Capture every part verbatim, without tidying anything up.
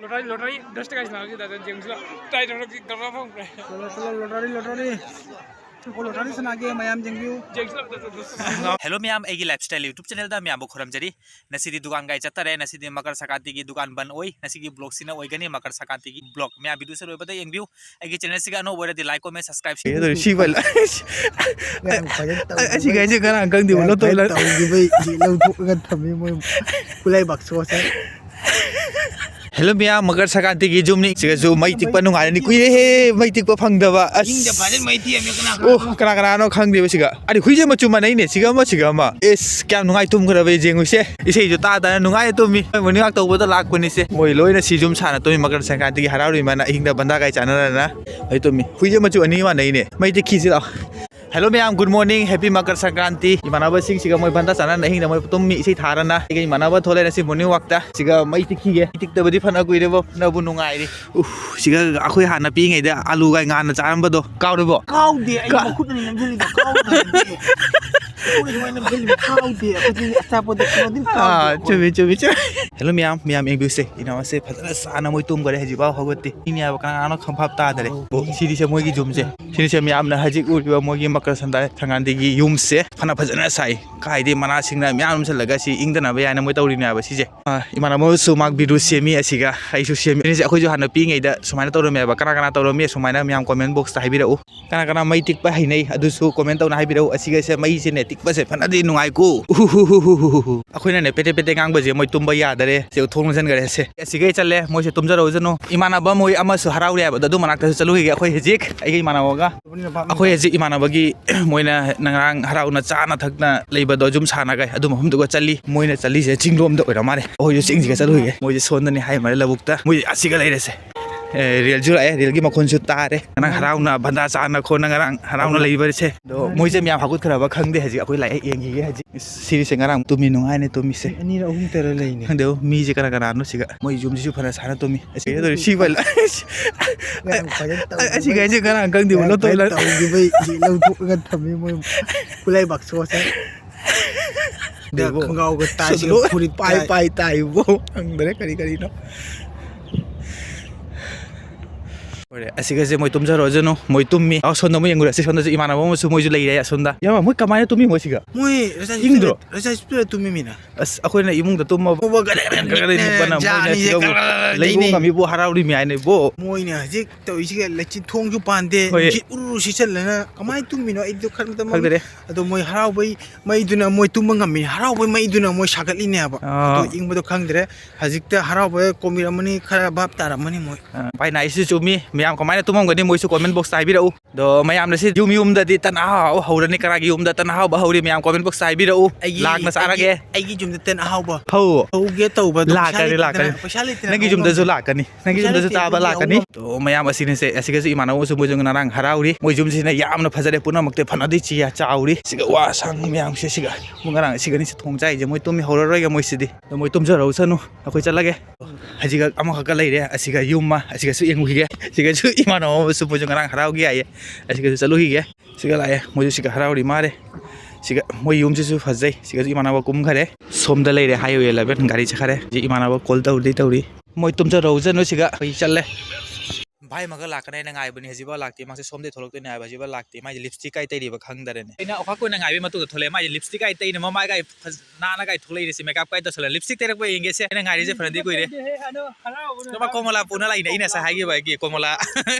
Lottery, lottery, dust ꯇꯀꯥꯒꯤ ꯁꯅꯥꯒꯤ ꯇꯥꯏꯞꯇ ꯖꯦꯡꯁꯤꯂꯣ꯫ Try ꯇꯧꯔꯒ ꯀꯔꯝꯕ ꯐꯪꯕ꯭ꯔꯥ? ꯆꯠꯂꯣ, ꯆꯠꯂꯣ, ꯂꯣꯇꯔꯤ, ꯂꯣꯇꯔꯤ꯫ ꯆꯠꯂꯣ, ꯂꯣꯇꯔꯤ ꯁꯅꯥꯒꯦ, ꯃꯌꯥꯝ ꯌꯦꯡꯕꯤꯌꯨ꯫ ꯖꯦꯡꯁꯤꯂꯣ, ꯗꯁ, ꯗꯁ, ꯗꯁ꯫ Hello ꯃꯌꯥꯝ, ꯑꯩꯒꯤ Lifestyle YouTube channelꯗ ꯃꯌꯥꯝꯕꯨ ꯈꯨꯔꯨꯝꯖꯔꯤ꯫ ꯉꯁꯤꯗꯤ ꯗꯨꯀꯥꯟ ꯀꯥꯏ ꯆꯠꯇꯔꯦ, ꯉꯁꯤꯗꯤ ꯃꯀꯔ ꯁꯪꯀ꯭ꯔꯥꯟꯇꯤꯒꯤ ꯗꯨꯀꯥꯟ ꯕꯟ ꯑꯣꯏ꯫ ꯉꯁꯤꯒꯤ vlogꯁꯤꯅ ꯑꯣꯏꯒꯅꯤ ꯃꯀꯔ ꯁꯪꯀ꯭ꯔꯥꯟꯇꯤꯒꯤ vlog꯫ ꯃꯌꯥꯝ videoꯁꯦ ꯂꯣꯏꯕꯗ ꯌꯦꯡꯕꯤꯌꯨ꯫ ꯑꯩꯒꯤ channelꯁꯤꯒ ꯑꯅꯧꯕ ꯑꯣꯏꯔꯗꯤ like, comment, subscribe share꯫ ꯁꯤꯕ ꯃꯌꯥꯝ ꯐꯖꯅ ꯇꯧꯈꯤꯕꯩ ꯑꯁꯤꯒ ꯑꯩꯁꯦ ꯉꯔꯥꯡ ꯈꯪꯗꯦꯕ, ꯃꯌꯥꯝ ꯂꯣꯠꯇꯧ ꯐꯖꯅ ꯂꯣꯠ-꯫ ꯇꯧꯈꯤꯕꯩ ꯁꯤ ꯂꯧꯊꯣꯛꯑꯒ ꯊꯝꯃꯤ ꯃꯣꯏ ꯈꯨꯠꯂꯥꯏ ꯕꯥꯛꯁꯣꯁꯦ꯫ Hello ꯃꯌꯥꯝ, ꯃꯀꯔ ꯁꯪꯀ꯭ꯔꯥꯟꯇꯤꯒꯤ ꯌꯨꯝꯅꯤ꯫ ꯁꯤꯒꯁꯨ ꯃꯩ ꯇꯤꯛꯄ ꯅꯨꯡꯉꯥꯏꯔꯅꯤ꯫ ꯀꯨꯏꯔꯦꯍꯦ ꯃꯩ ꯇꯤꯛꯄ ꯐꯪꯗꯕ꯫ ꯑꯁ꯫ ꯏꯪꯗ ꯐꯖꯅ ꯃꯩ ꯇꯤꯛꯑꯝꯃꯦ, ꯀꯅꯥ ꯀꯅꯥ ꯑꯣ, ꯀꯅꯥ ꯀꯅꯥꯅꯣ ꯈꯪꯗꯦꯕ ꯁꯤꯒ꯫ ꯑꯗꯤ ꯍꯨꯏꯁꯦ ꯃꯆꯨ ꯃꯥꯟꯅꯩꯅꯦ, ꯁꯤꯒ ꯑꯃ, ꯁꯤꯒ ꯑꯃ꯫ ꯑꯦꯁ, ꯀꯌꯥꯝ ꯅꯨꯡꯉꯥꯏ ꯇꯨꯝꯈ꯭ꯔꯕ ꯌꯦꯡꯉꯨꯁꯦ꯫ ꯏꯁꯩꯁꯨ ꯇꯥ ꯇꯥꯅ ꯅꯨꯡꯉꯥꯏꯅ ꯇꯨꯝꯃꯤ꯫ ꯃꯣꯏ ꯃꯣꯔꯅꯤꯡ ꯋꯥꯛ ꯇꯧꯕꯗ ꯂꯥꯛꯄꯅꯤꯁꯦ꯫ ꯃꯣꯏ ꯂꯣꯏꯅ ꯁꯤ ꯌꯨꯝ ꯁꯥꯅ ꯇꯨꯝꯃꯤ꯫ ꯃꯀꯔ ꯁꯪꯀ꯭ꯔꯥꯟꯇꯤꯒꯤ ꯍꯔꯥꯎꯔꯤꯃꯥꯏꯅ ꯑꯍꯤꯡꯗ ꯕꯟꯗꯥ ꯀꯥꯏ ꯆꯥꯟꯅꯗꯅ ꯃꯩ ꯇꯨꯝꯃꯤ꯫ ꯍꯨꯏꯁꯦ ꯃꯆꯨ ꯑꯅꯤ ꯃꯥꯟꯅꯩꯅꯦ꯫ ꯃꯩ ꯇꯤꯛꯈꯤꯁꯤ ꯂꯥꯛꯑꯣ꯫ Hello ꯃꯌꯥꯝ, good morning, happy Makar Sankranti. ꯏꯃꯥꯟꯅꯕꯁꯤꯡꯁꯤꯒ ꯃꯣꯏ ꯕꯟꯗꯥ ꯆꯥꯟꯅꯅ ꯑꯍꯤꯡꯗ ꯃꯣꯏ ꯇꯨꯝꯃꯤ ꯏꯁꯩ ꯊꯥꯔꯅ꯫ ꯑꯩꯒ ꯏꯃꯥꯟꯅꯕ ꯊꯣꯛꯂꯛꯑꯦ ꯉꯁꯤ ꯃꯣꯔꯅꯤꯡ ꯋꯥꯛꯇ꯫ ꯁꯤꯒ ꯃꯩ ꯇꯤꯛꯈꯤꯒꯦ꯫ ꯇꯤꯛꯇꯕꯗꯤ ꯐꯅ ꯀꯨꯏꯔꯦꯕꯣ, ꯐꯅꯕꯨ ꯅꯨꯡꯉꯥꯏꯔꯤ꯫ ꯎꯐ, ꯁꯤꯒ ꯑꯩꯈꯣꯏ ꯍꯥꯟꯅ ꯄꯤꯛꯏꯉꯩꯗ ꯑꯂꯨꯒ ꯉꯥꯟꯅ ꯆꯥꯔꯝꯕꯗꯣ ꯀꯥꯎꯔꯕꯣ? ꯀꯥꯎꯗꯦ, ꯑꯩ ꯀꯥ- ꯃꯈꯨꯠꯅꯅꯤ ꯅꯝꯁꯤꯜꯂꯤꯗꯣ, ꯀꯥꯎꯗꯦ꯫ ꯃꯈꯨꯠꯅ ꯁꯨꯃꯥꯏꯅ ꯅꯝꯁꯤꯜꯂꯤꯗꯣ ꯀꯥꯎꯗꯦ꯫ ꯑꯩꯈꯣꯏꯗꯤ ꯑꯆꯥꯄꯣꯠꯇꯣ ꯀꯩꯅꯣꯗꯤ ꯑꯥ, ꯀꯥꯎꯗꯦ꯫ ꯆꯨꯝꯃꯤ, ꯆꯨꯝꯃꯤ, ꯆꯨꯝꯃꯤ꯫ Hello ꯃꯌꯥꯝ, ꯃꯌꯥꯝ ꯌꯦꯡꯕꯤꯌꯨꯁꯦ꯫ ꯏꯅꯥꯎꯁꯦ ꯐꯖꯅ ꯆꯥꯅ ꯃꯣꯏ ꯇꯨꯝꯈꯔꯦ, ꯍꯧꯖꯤꯛꯐꯥꯎ ꯍꯧꯒꯠꯇꯦ꯫ ꯃꯤꯅꯦ ꯍꯥꯏꯕ ꯀꯅꯥ ꯀꯅꯥꯅꯣ ꯈꯪꯐꯥꯞ ꯇꯥꯗꯔꯦ꯫ ꯑꯣ, ꯁꯤꯗꯤꯁꯦ ꯃꯣꯏꯒꯤ ꯌꯨꯝꯁꯦ꯫ ꯁꯤꯅꯤꯁꯦ ꯃꯌꯥꯝꯅ ꯍꯧꯖꯤꯛ ꯎꯔꯤꯕ ꯃꯣꯏꯒꯤ ꯃꯀꯔ ꯁꯪꯀ꯭ꯔꯥꯟꯇꯤꯒꯤ ꯌꯨꯝꯁꯦ꯫ ꯐꯅ ꯐꯖꯅ ꯁꯥꯏ꯫ ꯀꯥꯏꯗꯤ ꯃꯅꯥꯁꯤꯡꯅ ꯃꯌꯥꯝ ꯌꯨꯝꯁꯜꯂꯒ ꯁꯤ ꯏꯪꯗꯅꯕ ꯍꯥꯏꯅ ꯃꯣꯏ ꯇꯧꯔꯤꯅꯦꯕ ꯁꯤꯁꯦ꯫ ꯑ, ꯏꯃꯥꯟꯅꯕ ꯑꯃꯁꯨ ꯃꯥꯛ ꯕꯤꯔꯨ ꯁꯦꯝꯃꯤ ꯑꯁꯤꯒ꯫ ꯑꯩꯁꯨ ꯁꯦꯝꯃꯤ꯫ ꯁꯤꯁꯦ ꯑꯩꯈꯣꯏꯁꯨ ꯍꯥꯟꯅ ꯄꯤꯛꯏꯉꯩꯗ ꯁꯨꯃꯥꯏꯅ ꯇꯧꯔꯝꯃꯦꯕ꯫ ꯀꯅꯥ ꯀꯅꯥ ꯇꯧꯔꯝꯃꯤ ꯁꯨꯃꯥꯏꯅ ꯃꯌꯥꯝ comment boxꯇ ꯍꯥꯏꯕꯤꯔꯛꯎ꯫ ꯀꯅꯥ ꯀꯅꯥ ꯃꯩ ꯇꯤꯛꯄ ꯍꯩꯅꯩ ꯑꯗꯨꯁꯨ comment ꯇꯧꯅ ꯍꯥꯏꯕꯤꯔꯛꯎ꯫ ꯑꯁꯤꯒꯁꯦ ꯃꯩꯁꯤꯅꯦ ꯇꯤꯛꯄꯁꯦ ꯐꯅꯗꯤ ꯅꯨꯡꯉꯥꯏꯀꯣ꯫ ꯎꯍꯨꯍꯨꯍꯨꯍꯨꯍꯨ꯫ ꯑꯩꯈꯣꯏꯅꯅꯦ ꯄꯦꯇꯦ ꯄꯦꯇꯦ ꯉꯥꯡꯕꯁꯦ ꯃꯣꯏ ꯇꯨꯝꯕ ꯌꯥꯗꯔꯦ꯫ ꯁꯦ ꯊꯣꯡ ꯂꯣꯟꯁꯤꯟꯈꯔꯦ ꯁꯦ꯫ ꯑꯁꯤꯒꯩ ꯆꯠꯂꯦ, ꯃꯣꯏꯁꯦ ꯇꯨꯝꯖꯔꯧꯁꯅꯨ꯫ ꯏꯃꯥꯟꯅꯕ ꯃꯣꯏ ꯑꯃꯁꯨ ꯍꯔꯥꯎꯔꯦ ꯍꯥꯏꯕꯗꯣ ꯑꯗꯨ ꯃꯅꯥꯛꯇꯁꯨ ꯆꯠꯂꯨꯈꯤꯒꯦ ꯑꯩꯈꯣꯏ ꯍꯧꯖꯤꯛ ꯑꯩꯒꯤ ꯏꯃꯥꯟꯅꯕꯒ꯫ ꯑꯩꯈꯣꯏ ꯍꯧꯖꯤꯛ ꯏꯃꯥꯟꯅꯕꯒꯤ ꯃꯣꯏꯅ ꯉꯔꯥꯡ ꯍꯔꯥꯎꯅ ꯆꯥꯅ ꯊꯛꯅ ꯂꯩꯕꯗꯣ ꯌꯨꯝ ꯁꯥꯟꯅꯒꯩ ꯑꯗꯨ ꯃꯐꯝꯗꯨꯒ ꯆꯠꯂꯤ꯫ ꯃꯣꯏꯅ ꯆꯠꯂꯤꯁꯦ ꯆꯤꯡꯂꯣꯝꯗ ꯑꯣꯏꯔ ꯃꯥꯜꯂꯦ꯫ ꯑꯩꯈꯣꯏꯁꯨ ꯆꯤꯡꯁꯤꯒ ꯆꯠꯂꯨꯈꯤꯒꯦ꯫ ꯃꯣꯏꯁꯦ ꯁꯣꯟꯗꯅꯤ ꯍꯥꯏ ꯃꯥꯜꯂꯦ ꯂꯧꯕꯨꯛꯇ꯫ ꯃꯣꯏ ꯑꯁꯤꯒ ꯂꯩꯔꯦꯁꯦ꯫ ꯑꯦ, ꯔꯦꯜꯁꯨ ꯂꯥꯛꯑꯦ, ꯔꯦꯜꯒꯤ ꯃꯈꯣꯟꯁꯨ ꯇꯥꯔꯦ꯫ ꯉꯔꯥꯡ ꯍꯔꯥꯎꯅ ꯚꯟꯗꯥ ꯆꯥꯅ ꯈꯣꯠꯅ ꯉꯔꯥꯡ ꯍꯔꯥꯎꯅ ꯂꯩꯕꯁꯦ꯫ ꯑꯗꯣ ꯃꯣꯏꯁꯦ ꯃꯌꯥꯝ ꯍꯧꯒꯠꯈ꯭ꯔꯕ ꯈꯪꯗꯦ ꯍꯧꯖꯤꯛ ꯑꯩꯈꯣꯏ ꯂꯥꯏꯔꯤꯛ ꯌꯦꯡꯈꯤꯒꯦ ꯍꯧꯖꯤꯛ꯫ ꯁꯤꯔꯤꯁꯦ ꯉꯔꯥꯡ ꯇꯨꯝꯃꯤ ꯅꯨꯡꯉꯥꯏꯅꯦ ꯇꯨꯝꯃꯤꯁꯦ꯫ ꯑꯅꯤꯔ ꯑꯍꯨꯝ ꯇꯔ ꯂꯩꯅꯦ꯫ ꯈꯪꯗꯦꯕꯣ, ꯃꯤꯁꯦ ꯀꯅꯥ ꯀꯅꯥꯅꯣ ꯁꯤꯒ꯫ ꯃꯣꯏ ꯌꯨꯝꯁꯤꯁꯨ ꯐꯅ ꯁꯥꯅ ꯇꯨꯝꯃꯤ꯫ ꯑꯁꯤ ꯀꯩꯗꯧꯔꯤ? ꯁꯤ ꯐ-, ꯃꯌꯥꯝ ꯐꯖꯅ ꯇꯧꯈꯤꯕꯩ꯫ ꯑꯁꯤ ꯀꯩꯁꯦ ꯀꯅꯥ ꯈꯪꯗꯦꯕꯣ? ꯃꯌꯥꯝ ꯂꯣꯠꯇꯧ ꯐꯖꯅ ꯂꯣꯠ-꯫ ꯇꯧꯈꯤꯕꯩ ꯁꯤ ꯂꯧꯊꯣꯛꯑꯒ ꯊꯝꯃꯤ ꯃꯣꯏ ꯈꯨꯠꯂꯥꯏ ꯕꯥꯛꯁꯣꯁꯦ꯫ ꯗꯦꯕꯣ꯫ ꯈꯣꯡꯒ꯭ꯔꯥꯎꯒ ꯇꯥꯏ, ꯁꯤꯒ ꯁꯣꯗꯣ꯫ ꯐꯨꯔꯤꯠ ꯄꯥꯏ ꯇꯥꯏ꯫ ꯄꯥꯏ ꯇꯥꯏꯕꯣ꯫ ꯈꯪꯗ꯭ꯔꯦ ꯀꯔꯤ ꯀꯔꯤꯅꯣ꯫ ꯍꯣꯏ, ꯑꯁꯤꯒꯁꯦ ꯃꯣꯏ ꯇꯨꯝꯖꯔꯣꯖꯅꯨ, ꯃꯣꯏ ꯇꯨꯝꯃꯤ꯫ ꯑ, ꯁꯣꯝꯗ ꯃꯣꯏ ꯌꯦꯡꯉꯨꯔꯦ, ꯑꯁꯤ ꯁꯣꯝꯗꯁꯨ ꯏꯃꯥꯟꯅꯕ ꯑꯃꯁꯨ ꯃꯣꯏꯁꯨ ꯂꯩꯔꯦ ꯑꯁꯣꯝꯗ꯫ ꯌꯥꯝ ꯃꯣꯏ ꯀꯃꯥꯏꯅ ꯇꯨꯝꯃꯤ ꯃꯣꯏꯁꯤꯒ? ꯃꯣꯏ ꯏꯪꯗ꯭ꯔꯣ? ꯔꯖꯥꯏ ꯇꯨꯝꯃꯤ ꯃꯤꯅ꯫ ꯑꯁ, ꯑꯩꯈꯣꯏꯅ ꯏꯃꯨꯡꯗ ꯇꯨꯝꯃꯕ ꯖꯥꯅꯤꯁꯦ ꯂꯩꯕ ꯀꯔ-, ꯀꯔ-, ꯉꯝꯃꯤꯕꯨ ꯍꯔꯥꯎꯔꯤꯃꯤ ꯍꯥꯏꯅꯦꯕꯣ꯫ ꯃꯣꯏꯅ ꯍꯧꯖꯤꯛ ꯇꯧꯔꯤꯁꯤꯒ ꯂꯩꯆꯤꯟ ꯊꯣꯡꯁꯨ ꯄꯥꯟꯗꯦ, ꯍꯣꯏ꯫ ꯅꯨꯡꯁꯤꯠ ꯎꯔꯨ ꯁꯤꯠꯆꯜꯂꯅ ꯀꯃꯥꯏꯅ ꯇꯨꯝꯃꯤꯅꯣ ꯑꯩꯗꯣ ꯈꯟꯕꯗ ꯈꯪꯗꯔꯦ꯫ ꯑꯗꯣ ꯃꯣꯏ ꯍꯔꯥꯎꯕꯩ ꯃꯩꯗꯨꯅ ꯃꯣꯏ ꯇꯨꯝꯕ ꯉꯝꯃꯤ, ꯍꯔꯥꯎꯕꯩ ꯃꯩꯗꯨꯅ ꯃꯣꯏ ꯁꯥꯒꯠꯂꯤꯅꯦꯕ꯫ ꯑꯥ꯫ ꯑꯗꯣ ꯏꯪꯕꯗꯣ ꯈꯪꯗ꯭ꯔꯦ꯫ ꯍꯧꯖꯤꯛꯇ ꯍꯔꯥꯎꯕ ꯀꯣꯝꯕꯤꯔꯝꯃꯅꯤ, ꯈꯔ ꯚꯥꯞ ꯇꯥꯔꯝꯃꯅꯤ ꯃꯣꯏ꯫ ꯑꯥ, ꯚꯥꯏ ꯅꯥꯏꯁꯨ ꯆꯨꯝꯃꯤ꯫ ꯃꯌꯥꯝ ꯀꯃꯥꯏꯅ ꯇꯨꯝꯃꯝꯒꯅꯤ ꯃꯣꯏꯁꯨ comment box ꯇ ꯍꯥꯏꯕꯤꯔꯛꯎ꯫ ꯑꯗꯣ ꯃꯌꯥꯝꯅ ꯁꯤ ꯌꯨꯝ ꯌꯨꯝꯗꯗꯤ ꯇꯟ ꯑꯍꯥꯎ ꯑꯍꯥꯎ ꯍꯧꯔꯅꯤ, ꯀꯅꯥꯒꯤ ꯌꯨꯝꯗ ꯇꯟ ꯑꯍꯥꯎꯕ ꯍꯧꯔꯤ ꯃꯌꯥꯝ comment box ꯇ ꯍꯥꯏꯕꯤꯔꯛꯎ꯫ ꯑꯩꯒꯤ, ꯂꯥꯛꯅ ꯆꯥꯔꯒꯦ꯫ ꯑꯩꯒꯤ, ꯑꯩꯒꯤ ꯌꯨꯝꯗ ꯇꯟ ꯑꯍꯥꯎꯕ ꯍꯧ꯫ ꯍꯧꯒꯦ ꯇꯧꯕ ꯑꯗꯣ ꯄꯩꯁꯥ ꯂꯥꯛꯀꯅꯤ, ꯂꯩꯇꯗꯅ, ꯂꯥꯛꯀꯅꯤ꯫ ꯄꯩꯁꯥ ꯂꯩꯇꯅ ꯅꯪꯒꯤ ꯍꯧ ꯌꯨꯝꯗꯁꯨ ꯉꯝꯗꯦ꯫ ꯂꯥꯛꯀꯅꯤ꯫ ꯅꯪꯒꯤ ꯄꯩꯁꯥ ꯌꯨꯝꯗꯁꯨ ꯂꯩꯇꯦ, ꯆꯥꯕ ꯑꯩꯈꯣꯏꯒꯤ ꯂꯥꯛꯀꯅꯤ꯫ ꯍꯧ ꯉꯝꯗꯦ꯫ ꯑꯗꯣ ꯃꯌꯥꯝ ꯑꯁꯤꯅꯁꯦ, ꯑꯁꯤꯒꯁꯨ ꯏꯃꯥꯟꯅꯕ ꯑꯃꯁꯨ ꯃꯣꯏꯁꯨ ꯉꯔꯥꯡ ꯍꯔꯥꯎꯔꯤ꯫ ꯃꯣꯏ ꯌꯨꯝꯁꯤꯅ ꯌꯥꯝꯅ ꯐꯖꯔꯦ, ꯄꯨꯝꯅꯃꯛꯇꯤ ꯐꯅꯗꯤ ꯆꯤ-, ꯆꯥꯎꯔꯤ꯫ ꯁꯤꯒ ꯋꯥ ꯑꯁꯥꯡꯕ ꯃꯌꯥꯝꯁꯦ ꯁꯤꯒ꯫ ꯃꯣꯏ ꯉꯔꯥꯡ ꯑꯁꯤꯒꯅꯤ ꯁꯤ ꯊꯣꯡ ꯆꯥꯏꯁꯦ, ꯃꯣꯏ ꯇꯨꯝꯃꯤ ꯍꯧꯔꯔꯣꯏꯒꯦ ꯃꯣꯏꯁꯤꯗꯤ꯫ ꯑꯗꯣ ꯃꯣꯏ ꯇꯨꯝꯖꯔꯧꯁꯅꯨ꯫ ꯑꯩꯈꯣꯏ ꯆꯠꯂꯒꯦ꯫ ꯍꯧꯖꯤꯛ ꯑꯃꯈꯛꯀ ꯂꯩꯔꯦ꯫ ꯑꯁꯤꯒ ꯌꯨꯝ ꯑꯃ, ꯑꯁꯤꯒꯁꯨ ꯌꯦꯡꯉꯨꯈꯤꯒꯦ꯫ ꯁꯤꯒꯁꯨ ꯏꯃꯥꯟꯅꯕ ꯑꯃꯁꯨ ꯃꯣꯏꯁꯨ ꯉꯔꯥꯡ ꯍꯔꯥꯎꯈꯤ ꯍꯥꯏꯌꯦ꯫ ꯑꯁꯤꯒꯁꯨ ꯆꯠꯂꯨꯈꯤꯒꯦ꯫ ꯁꯤꯒ ꯂꯥꯛꯑꯦ꯫ ꯃꯣꯏꯁꯨ ꯁꯤꯒ ꯍꯔꯥꯎꯔꯤ ꯃꯥꯜꯂꯦ꯫ ꯁꯤꯒ ꯃꯣꯏ ꯌꯨꯝꯁꯤꯁꯨ ꯐꯖꯩ꯫ ꯁꯤꯒꯁꯨ ꯏꯃꯥꯟꯅꯕ ꯀꯨꯝꯈꯔꯦ꯫ ꯁꯣꯝꯗ ꯂꯩꯔꯦ highway eleven ꯒꯥꯔꯤ ꯆꯠꯈꯔꯦ꯫ ꯍꯧꯖꯤꯛ ꯏꯃꯥꯟꯅꯕ call ꯇꯧꯗꯤ ꯇꯧꯔꯤ꯫ ꯃꯣꯏ ꯇꯨꯝꯖꯔꯧꯁꯅꯨ ꯁꯤꯒ꯫ ꯑꯩꯈꯣꯏ ꯆꯠꯂꯦ꯫ ꯚꯥꯏ ꯑꯃꯒ ꯂꯥꯛꯀꯅꯤ ꯍꯥꯏꯅ ꯉꯥꯏꯕꯅꯤ, ꯍꯧꯖꯤꯛꯐꯥꯎ ꯂꯥꯛꯇꯦ꯫ ꯃꯥꯁꯦ ꯁꯣꯝꯗꯩ ꯊꯣꯛꯂꯛꯇꯣꯏꯅꯦ ꯍꯥꯏꯕ, ꯍꯧꯖꯤꯛꯐꯥꯎ ꯂꯥꯛꯇꯦ꯫ ꯃꯥꯏꯁꯦ lipstick ꯀꯥꯏ ꯇꯩꯔꯤꯕ ꯈꯪꯗꯔꯦꯅꯦ꯫ ꯑꯩꯅ ꯑꯩꯈꯣꯏ ꯀꯣꯟꯅ ꯉꯥꯏꯕꯩ ꯃꯇꯨꯡꯗ ꯊꯣꯛꯂꯛꯑꯦ꯫ ꯃꯥꯏꯁꯦ lipstick ꯀꯥꯏ ꯇꯩꯅ ꯃꯃꯥꯏ ꯀꯥꯏ ꯐꯖ-, ꯅꯥꯟꯅ ꯀꯥꯏ ꯊꯣꯛꯂꯛꯏꯅꯦ꯫ ꯁꯤ makeup ꯀꯥꯏ ꯇꯧꯁꯜꯂꯦ꯫ Lipstick ꯇꯩꯔꯛꯄ ꯌꯦꯡꯒꯦꯁꯦ꯫ ꯑꯩꯅ ꯉꯥꯏꯔꯤꯁꯦ ꯐꯅꯗꯤ ꯀꯨꯏꯔꯦ꯫ ꯅꯃ ꯀꯣꯃꯣꯂꯥ ꯄꯨꯅ ꯂꯥꯛꯏꯅꯦ꯫ ꯑꯩꯅ ꯉꯁꯥꯏ ꯍꯥꯏꯈꯤꯕ ꯑꯩꯒꯤ ꯀꯣꯃꯣꯂꯥ,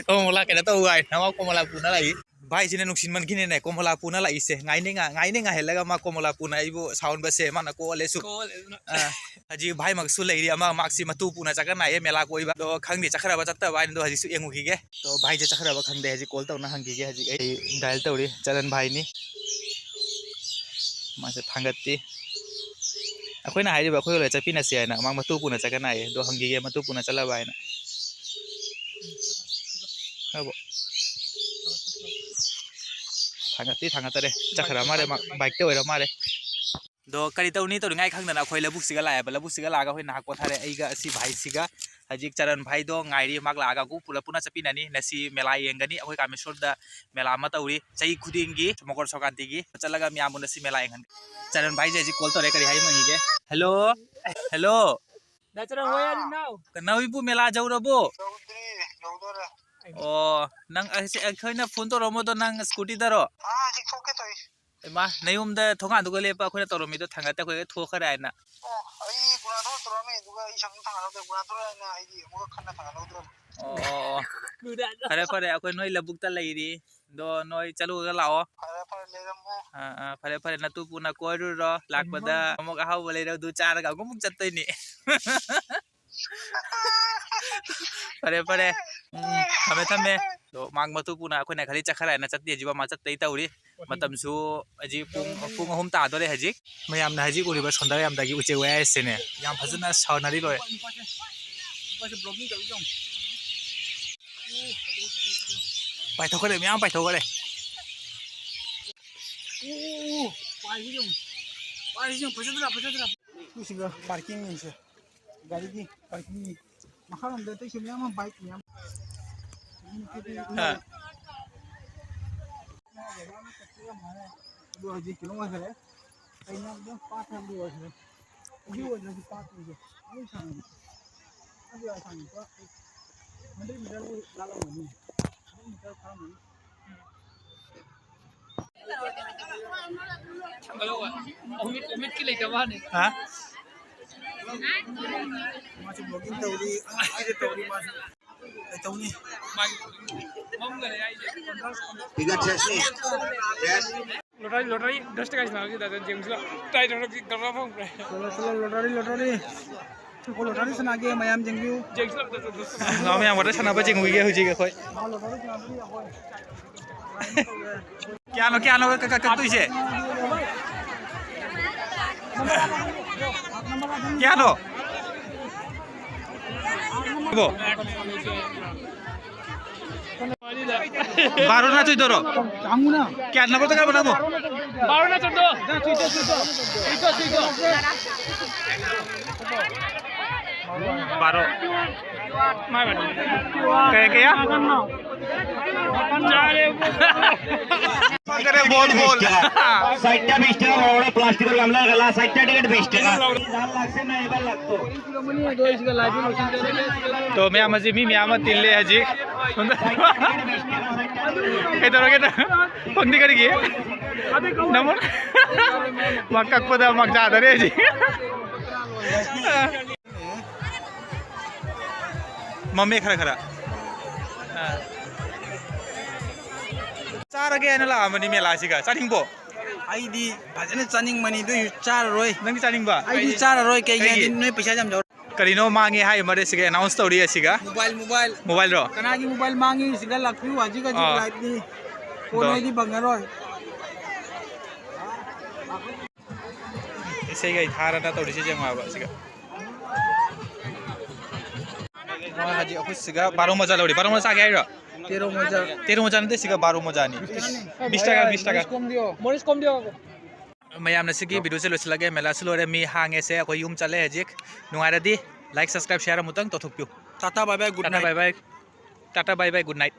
ꯀꯣꯃꯣꯂꯥ ꯀꯩꯅꯣ ꯇꯧꯕ ꯍꯥꯏ꯫ ꯅꯃ ꯀꯣꯃꯣꯂꯥ ꯄꯨꯅ ꯂꯥꯛꯏ꯫ ꯚꯥꯏꯁꯤꯅ ꯅꯨꯡꯁꯤꯟꯃꯟꯈꯤꯅꯦꯅꯦ, ꯀꯣꯃꯣꯂꯥ ꯄꯨꯅ ꯂꯥꯛꯏꯁꯦ꯫ ꯉꯥꯏꯅꯤ ꯉꯥ-, ꯉꯥꯏꯅꯤ ꯉꯥꯏꯍꯜꯂꯒ ꯃꯥ ꯀꯣꯃꯣꯂꯥ ꯄꯨꯅ ꯑꯩꯕꯨ ꯁꯥꯎꯍꯟꯕꯁꯦ ꯃꯥꯅ ꯀꯣꯛꯍꯜꯂꯦ ꯁꯨꯝ꯫ ꯀꯣꯛꯍꯜꯂꯦ ꯑꯗꯨꯅ꯫ ꯑꯥ, ꯍꯧꯖꯤꯛ ꯚꯥꯏꯃꯛꯁꯨ ꯂꯩꯔꯤ, ꯑꯃ ꯃꯥꯛꯁꯤ ꯃꯇꯨ ꯄꯨꯅ ꯆꯠꯀꯅꯥꯏꯌꯦ ꯃꯦꯂꯥ ꯀꯣꯏꯕ꯫ ꯑꯗꯣ ꯈꯪꯗꯦ ꯆꯠꯈ꯭ꯔꯕ ꯆꯠꯇꯕ ꯍꯥꯏꯅ, ꯑꯗꯣ ꯍꯧꯖꯤꯛꯁꯨ ꯌꯦꯡꯉꯨꯈꯤꯒꯦ꯫ ꯑꯗꯣ ꯚꯥꯏꯁꯦ ꯆꯠꯈ꯭ꯔꯕ ꯈꯪꯗꯦ, ꯍꯧꯖꯤꯛ call ꯇꯧꯅ ꯍꯪꯈꯤꯒꯦ꯫ ꯍꯧꯖꯤꯛ ꯑꯩ dial ꯇꯧꯔꯤ, ꯆꯔꯟ ꯚꯥꯏꯅꯤ꯫ ꯃꯥꯁꯦ ꯊꯥꯡꯒꯠꯇꯦ꯫ ꯑꯩꯈꯣꯏꯅ ꯍꯥꯏꯔꯤꯕ ꯑꯩꯈꯣꯏꯒ ꯂꯣꯏ ꯆꯠꯃꯤꯟꯅꯁꯤ ꯍꯥꯏꯅ, ꯃꯥ ꯃꯇꯨ ꯄꯨꯅ ꯆꯠꯀꯅꯥꯏꯌꯦ꯫ ꯑꯗꯣ ꯍꯪꯈꯤꯒꯦ ꯃꯇꯨ ꯄꯨꯅ ꯆꯠꯂꯕ ꯍꯥꯏꯅ꯫ ꯈꯔꯕꯨ ꯊꯥꯡꯒꯠꯇꯤ ꯊꯥꯡꯒꯠꯇꯔꯦ, ꯆꯠꯈ꯭ꯔ ꯃꯥꯜꯂꯦ, ꯃꯥ bike ꯇ ꯑꯣꯏꯔ ꯃꯥꯜꯂꯦ꯫ ꯑꯗꯣ ꯀꯔꯤ ꯇꯧꯅꯤ ꯇꯧꯅꯤꯡꯉꯥꯏ ꯈꯪꯗꯅ ꯑꯩꯈꯣꯏ ꯂꯧꯕꯨꯛꯁꯤꯒ ꯂꯥꯛꯑꯦꯕ꯫ ꯂꯧꯕꯨꯛꯁꯤꯒ ꯂꯥꯛꯑꯒ ꯑꯩꯈꯣꯏ ꯉꯥꯏꯍꯥꯛ ꯄꯣꯊꯥꯔꯦ꯫ ꯑꯩꯒ ꯑꯁꯤ ꯚꯥꯏꯁꯤꯒ ꯍꯧꯖꯤꯛ ꯆꯔꯟ ꯚꯥꯏꯗꯣ ꯉꯥꯏꯔꯤ, ꯃꯍꯥꯛ ꯂꯥꯛꯑꯒ ꯄꯨꯂꯞ ꯄꯨꯟꯅ ꯆꯠꯃꯤꯟꯅꯅꯤ꯫ ꯉꯁꯤ ꯃꯦꯂꯥ ꯌꯦꯡꯒꯅꯤ꯫ ꯑꯩꯈꯣꯏ ꯀꯥꯃꯦꯁꯣꯔꯗ ꯃꯦꯂꯥ ꯑꯃ ꯇꯧꯔꯤ ꯆꯍꯤ ꯈꯨꯗꯤꯡꯒꯤ ꯃꯀꯔ ꯁꯪꯀ꯭ꯔꯥꯟꯇꯤꯒꯤ꯫ ꯆꯠꯂꯒ ꯃꯌꯥꯝꯕꯨ ꯉꯁꯤ ꯃꯦꯂꯥ ꯌꯦꯡꯍꯟꯒꯦ꯫ ꯆꯔꯟ ꯚꯥꯏꯁꯦ ꯍꯧꯖꯤꯛ call ꯇꯧꯔꯦ, ꯀꯔꯤ ꯍꯥꯏ ꯌꯦꯡꯉꯤꯒꯦ꯫ Hello, hello. ꯅꯥꯎ ꯏꯕꯨ ꯃꯦꯂꯥ ꯌꯧꯔꯕꯣ? ꯌꯧꯗ꯭ꯔꯤ, ꯌꯧꯗꯣꯔꯦ꯫ ꯑꯣ, ꯅꯪ ꯑꯁꯤ ꯑꯩꯈꯣꯏꯅ ꯐꯣꯟ ꯇꯧꯔꯛꯑꯝꯕꯗꯣ ꯅꯪ ꯁ꯭ꯀꯨꯇꯤꯗꯔꯣ? ꯑꯥ, ꯍꯧꯖꯤꯛ ꯊꯣꯛꯀꯦ ꯇꯧꯔꯤ꯫ ꯏꯃꯥ, ꯅꯌꯨꯝꯗ ꯊꯣꯡꯒꯥꯟꯗꯨꯒ ꯂꯦꯞꯄ ꯑꯩꯈꯣꯏꯅ ꯇꯧꯔꯝꯃꯤꯗꯣ ꯊꯥꯡꯒꯠꯇꯦ, ꯑꯩꯈꯣꯏ ꯊꯣꯛꯈ꯭ꯔꯦ ꯍꯥꯏꯅ꯫ ꯑꯣ, ꯑꯩ ꯒꯨꯅꯥꯊꯣꯔ ꯇꯧꯔꯛꯑꯝꯃꯦ, ꯑꯗꯨꯒ ꯑꯩ ꯁꯪ ꯊꯥꯡꯒꯠꯍꯧꯗ꯭ꯔꯦ꯫ ꯒꯨꯅꯥꯊꯣꯔ ꯍꯥꯏꯅ ꯑꯩꯗꯤ ꯑꯃꯨꯛꯀ ꯈꯟꯅ ꯊꯥꯡꯒꯠꯍꯧꯗ꯭ꯔꯕ꯫ ꯑꯣ, ꯑꯣ, ꯑꯣ꯫ ꯐꯔꯦ, ꯐꯔꯦ, ꯑꯩꯈꯣꯏ ꯅꯣꯏ ꯂꯧꯕꯨꯛꯇ ꯂꯩꯔꯤ꯫ ꯑꯗꯣ ꯅꯣꯏ ꯆꯠꯂꯨꯔꯒ ꯂꯥꯛꯑꯣ꯫ ꯐꯔꯦ, ꯐꯔꯦ, ꯂꯩꯔꯝꯃꯣ꯫ ꯑꯥ, ꯑꯥ, ꯐꯔꯦ, ꯐꯔꯦ, ꯅꯇꯨ ꯄꯨꯅ ꯀꯣꯏꯔꯨꯔꯣ꯫ ꯂꯥꯛꯄꯗ ꯑꯃꯨꯛ ꯑꯍꯥꯎꯕ ꯂꯩꯔꯣ, ꯑꯗꯨ ꯆꯥꯔꯒ ꯑꯃꯨꯛ ꯆꯠꯇꯣꯏꯅꯤ꯫ ꯐꯔꯦ, ꯐꯔꯦ꯫ ꯎꯝ, ꯎꯝ, ꯊꯝꯃꯦ, ꯊꯝꯃꯦ꯫ ꯑꯗꯣ ꯃꯥ ꯃꯇꯨ ꯄꯨꯅ ꯑꯩꯈꯣꯏꯅ ꯈꯔꯤ ꯆꯠꯈ꯭ꯔꯦꯅ ꯆꯠꯇꯦ, ꯍꯧꯖꯤꯛ ꯃꯥ ꯆꯠꯇꯩ ꯇꯧꯔꯤ꯫ ꯃꯇꯝꯁꯨ ꯍꯧꯖꯤꯛ ꯄꯨꯡ, ꯄꯨꯡ ꯑꯍꯨꯝ ꯇꯥꯗꯣꯔꯦ ꯍꯧꯖꯤꯛ꯫ ꯃꯌꯥꯝꯅ ꯍꯧꯖꯤꯛ ꯎꯔꯤꯕ ꯁꯣꯟꯗꯔ ꯌꯥꯝꯗꯒꯤ ꯎꯆꯦꯛ ꯋꯥꯌꯥꯁꯤꯅꯦ꯫ ꯌꯥꯝ ꯐꯖꯅ ꯁꯥꯟꯅꯔꯤ ꯂꯣꯏꯔꯦ꯫ ꯄꯥꯏꯊꯣꯛꯈ꯭ꯔꯦ, ꯃꯌꯥꯝ ꯄꯥꯏꯊꯣꯛꯈ꯭ꯔꯦ꯫ ꯄꯥꯏꯁꯤ ꯌꯦꯡꯉꯨ꯫ ꯄꯥꯏꯁꯤ ꯌꯦꯡꯉꯨ, ꯐꯖꯗ꯭ꯔꯥ, ꯐꯖꯗ꯭ꯔꯥ? ꯁꯤꯒ ꯄꯥꯔꯀꯤꯡꯅꯤꯁꯦ꯫ ꯒꯥꯔꯤꯒꯤ ꯄꯥꯔꯀꯤꯡꯅꯤ꯫ ꯃꯈꯥꯔꯣꯝꯗ ꯑꯇꯩꯁꯨ ꯃꯌꯥꯝ ꯑꯃ, ꯕꯥꯏꯛ ꯃꯌꯥꯝ꯫ ꯑꯥ꯫ ꯑꯗꯨ ꯍꯧꯖꯤꯛ ꯀꯩꯅꯣ ꯑꯣꯏꯈꯔꯦ꯫ ꯀꯩꯅꯣ ꯑꯗꯨꯝ ꯄꯥꯠ ꯍꯥꯏꯕꯗꯨ ꯑꯣꯏꯈꯔꯦ꯫ ꯍꯧꯖꯤꯛ ꯑꯣꯏꯗ꯭ꯔꯁꯨ ꯄꯥꯠ ꯑꯣꯏꯈ꯭ꯔꯦ꯫ ꯑꯗꯨꯝ ꯁꯥꯡꯉꯤ꯫ ꯑꯗꯨ ꯌꯥꯝ ꯁꯥꯡꯉꯤ꯫ ꯄꯨꯔꯥ ꯍꯟꯗ꯭ꯔꯦꯠ ꯃꯤꯇꯔꯕꯨ ꯂꯥꯜꯂꯝꯒꯅꯤ꯫ ꯍꯟꯗ꯭ꯔꯦꯠ ꯃꯤꯇꯔ ꯐꯥꯔꯝꯒꯅꯤ꯫ ꯍꯥ? ꯃꯥꯁꯨ vlogging ꯇꯧꯔꯤ, ꯑꯥ, ꯑꯩꯁꯨ ꯇꯧꯔꯤ, ꯃꯥꯁꯨ꯫ ꯀꯩ ꯇꯧꯅꯤ? ꯃꯥꯒꯤ ꯃꯝꯒꯅꯤ ꯍꯥꯏꯁꯦ꯫ ꯂꯣꯇꯔꯤ, ꯂꯣꯇꯔꯤ, ꯗꯁ ꯇꯀꯥ ꯁꯥꯟꯅꯕꯁꯤꯗ ꯖꯦꯝꯁ ꯇꯥꯏ ꯇꯧꯔꯒ ꯐꯪꯈ꯭ꯔꯦ꯫ ꯆꯠꯂꯣ, ꯆꯠꯂꯣ, ꯂꯣꯇꯔꯤ, ꯂꯣꯇꯔꯤ꯫ ꯑꯩꯈꯣꯏ ꯂꯣꯇꯔꯤ ꯁꯥꯟꯅꯒꯦ, ꯃꯌꯥꯝ ꯌꯦꯡꯕꯤꯌꯨ꯫ ꯖꯦꯝꯁ ꯂꯥꯛꯇ ꯆꯠꯂꯣ꯫ ꯂꯥꯛꯑꯣ, ꯃꯌꯥꯝ ꯋꯥꯇꯔ ꯁꯥꯟꯅꯕ ꯌꯦꯡꯉꯨꯒꯦ ꯍꯧꯖꯤꯛ ꯑꯩꯈꯣꯏ꯫ ꯂꯣꯇꯔꯤ ꯁꯥꯟꯅꯕꯗꯤ ꯑꯩꯈꯣꯏ꯫ ꯀꯌꯥꯅꯣ, ꯀꯌꯥꯅꯣ ꯀ-, ꯀ-, ꯀꯛꯇꯣꯏꯁꯦ? ꯀꯌꯥꯅꯣ? ꯏꯕꯣ? ꯕꯥꯔꯣ ꯅꯠꯇ꯭ꯔꯣ ꯇꯧꯔꯣ? ꯀꯌꯥ ꯅꯝꯕꯔꯗ ꯀꯥꯏ ꯅꯪꯕꯣ? ꯕꯥꯔꯣ ꯅꯠꯇ꯭ꯔꯣ? ꯆꯨꯏꯗꯣ, ꯆꯨꯏꯗꯣ꯫ ꯆꯨꯏꯗꯣ, ꯆꯨꯏꯗꯣ꯫ ꯕꯥꯔꯣ꯫ ꯀꯌꯥ, ꯀꯌꯥ? ꯆꯥꯔꯦ꯫ ꯀꯔꯦ, ꯕꯣꯜ, ꯕꯣꯜ꯫ ꯁꯥꯏꯠꯇ ꯕꯤꯁ ꯇꯀꯥ, ꯕꯣꯔꯥ, ꯄ꯭ꯂꯥꯁꯇꯤꯛ ꯒꯝꯂꯥ, ꯒꯂꯥ, ꯁꯥꯏꯠꯇ ꯇꯤꯀꯦꯠ ꯕꯤꯁ ꯇꯀꯥ꯫ ꯇꯣ, ꯃꯌꯥꯝ ꯑꯁꯤ ꯃꯤ ꯃꯌꯥꯝ ꯑꯃ ꯇꯤꯜꯂꯦ ꯍꯧꯖꯤꯛ꯫ ꯀꯩꯗꯧꯔꯒꯦ? ꯐꯪꯗꯤ ꯀꯔꯤꯒꯤ? ꯅꯃꯣꯟ ꯃꯥ ꯀꯛꯄꯗ ꯃꯥ ꯆꯥꯗꯔꯦ ꯍꯧꯖꯤꯛ꯫ ꯃꯝꯃꯦ ꯈꯔ ꯈꯔ꯫ ꯑꯥ꯫ ꯆꯥꯔꯒꯦ ꯍꯥꯏꯅ ꯂꯥꯛꯑꯝꯕꯅꯤ ꯃꯦꯂꯥꯁꯤꯒ꯫ ꯆꯥꯅꯤꯡꯕꯣ? ꯑꯩꯗꯤ ꯐꯖꯅ ꯆꯥꯅꯤꯡꯕꯅꯤ, ꯑꯗꯨꯏꯁꯨ ꯆꯥꯔꯔꯣꯏ꯫ ꯅꯪꯗꯤ ꯆꯥꯅꯤꯡꯕ? ꯑꯩꯗꯤ ꯆꯥꯔꯔꯣꯏ, ꯀꯩꯒꯤ ꯀꯩꯒꯤ? ꯍꯥꯏꯗꯤ ꯅꯣꯏ ꯄꯩꯁꯥ ꯌꯥꯝ ꯌꯥꯎꯔ-꯫ ꯀꯔꯤꯅꯣ ꯃꯥꯡꯉꯦ ꯍꯥꯏꯔꯤꯕ ꯃꯔꯦ ꯁꯤꯒ ꯑꯦꯅꯥꯎꯟꯁ ꯇꯧꯔꯤ ꯑꯁꯤꯒ? Mobile, mobile. ꯃꯣꯕꯥꯏꯜꯔꯣ? ꯀꯅꯥꯒꯤ ꯃꯣꯕꯥꯏꯜ ꯃꯥꯡꯉꯤ? ꯁꯤꯒ ꯂꯥꯛꯄꯤꯌꯨ, ꯍꯧꯖꯤꯛ ꯍꯧꯖꯤꯛ ꯑꯥ꯫ ꯂꯥꯏꯚꯅꯤ꯫ ꯐꯣꯟ ꯑꯗꯣ꯫ ꯍꯥꯏꯗꯤ ꯐꯪꯉꯔꯣꯏ꯫ ꯏꯁꯩꯒ ꯊꯥꯔꯅ ꯇꯧꯔꯤꯁꯦ ꯌꯦꯡꯉꯣ ꯍꯥꯏꯕ ꯁꯤꯒ꯫ ꯃꯣꯏ ꯍꯧꯖꯤꯛ ꯑꯩꯈꯣꯏ ꯁꯤꯒ ꯕꯥꯔꯣ ꯃꯖꯥ ꯂꯧꯔꯤ꯫ ꯕꯥꯔꯣ ꯃꯖꯥ ꯆꯥꯒꯦ ꯍꯥꯏꯔꯣ? ꯇꯦꯔꯣ ꯃꯖꯥ꯫ ꯇꯦꯔꯣ ꯃꯖꯥ ꯅꯠꯇꯦ, ꯁꯤꯒ ꯕꯥꯔꯣ ꯃꯖꯥꯅꯤ꯫ ꯕꯤꯁ ꯇꯥꯀꯥ, ꯕꯤꯁ ꯇꯥꯀꯥ꯫ ꯃꯣꯔꯤꯁ ꯀꯣꯝ ꯗꯤꯌꯣ, ꯃꯣꯔꯤꯁ ꯀꯣꯝ ꯗꯤꯌꯣ꯫ ꯃꯌꯥꯝꯅ ꯁꯤꯒꯤ ꯚꯤꯗꯤꯑꯣꯁꯦ ꯂꯣꯏꯁꯤꯜꯂꯒꯦ꯫ ꯃꯦꯂꯥꯁꯨ ꯂꯣꯏꯔꯦ, ꯃꯤ ꯍꯥꯡꯉꯦꯁꯦ, ꯑꯩꯈꯣꯏ ꯌꯨꯝ ꯆꯠꯂꯦ ꯍꯧꯖꯤꯛ꯫ ꯅꯨꯡꯉꯥꯏꯔꯗꯤ like, subscribe, share ꯑꯃꯨꯛꯇꯪ ꯇꯧꯊꯣꯛꯄꯤꯌꯨ꯫ Tata bye bye, good night꯫ Tata bye bye꯫ Tata bye bye, good night꯫